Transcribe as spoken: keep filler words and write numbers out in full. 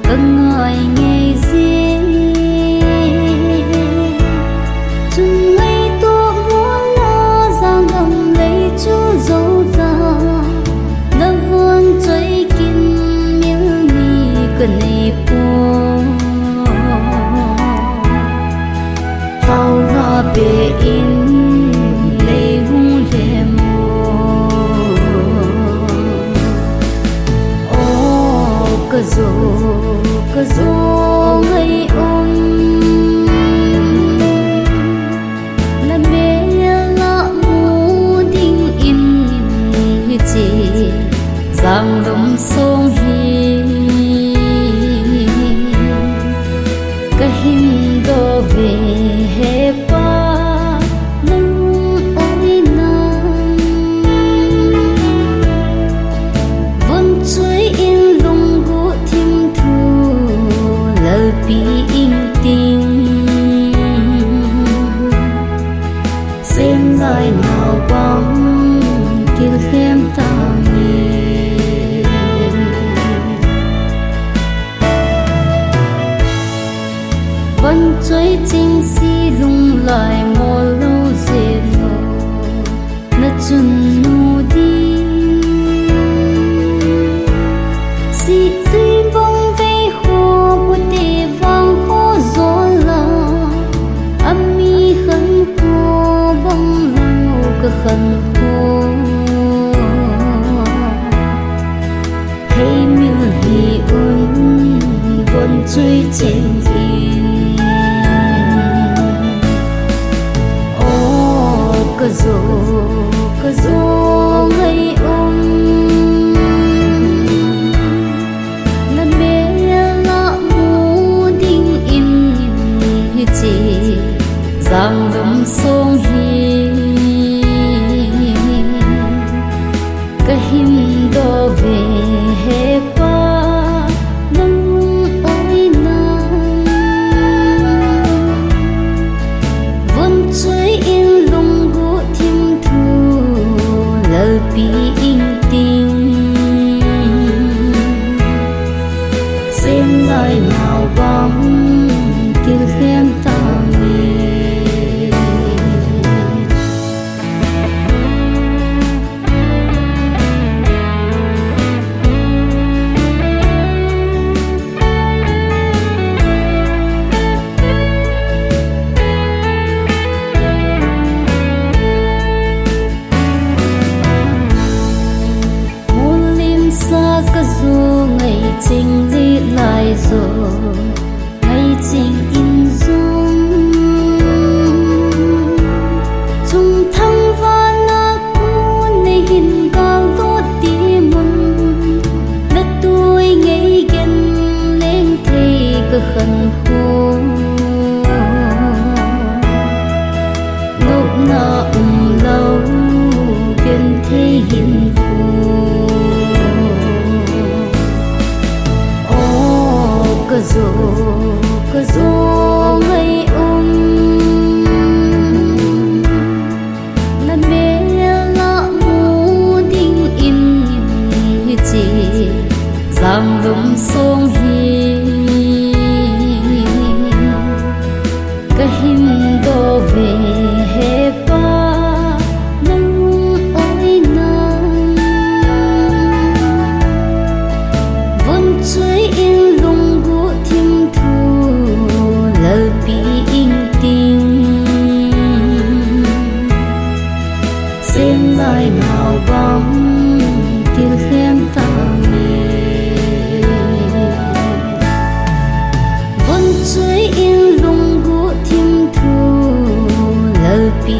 ka ngai ngei jeh. Chun ngaito mualna jang gam lei chu jou ta, na von choi kin mil ni ka nei poi. Thao la be in lei hung le mo. O ka jo, ka jo ngai um. Na mel a mu ding in hiche jang lum song hi ka hin do ve he pa, na lung oi nam. Von choi in lunggu thim thu, Lalpi ing ting. Sen lai nau bang kil hem ta nge. Van choi ching si lung lai mol lo zen lo, na chun nu ding. Si tui bang vei kho bu te vang kho zol la, a mi khan kho bang lo ka khan kho. Hei mil hi un von choi cheng in. O ka jo, ka jo ngai um. Na mel a mu ding in hiche jang lum song hi ka hin do ve he pa, na lung oi nam. Von choi in lunggu thim thu, Lalpi ing ting. Sen lai nau bang kil hem ta nge. Mulim sa ka jo ngai ching li lai jo. Ngai ching in jong. Chung thang vana kon nei hin kal dot ti mun. Na tui ngei gen leng thei ka khan kho. Nopna um lo gen thei hin kho. O ka jo, ka jo ngai um. Na mel a mu ding in hiche jang lum song hi ka hin do ve he pa, na lung oi nam. Von choi in lunggu thim thu, Lalpi ing ting. Sen lai nau bang kil hem ta nge. Von choi in lunggu thim thu, Lalpi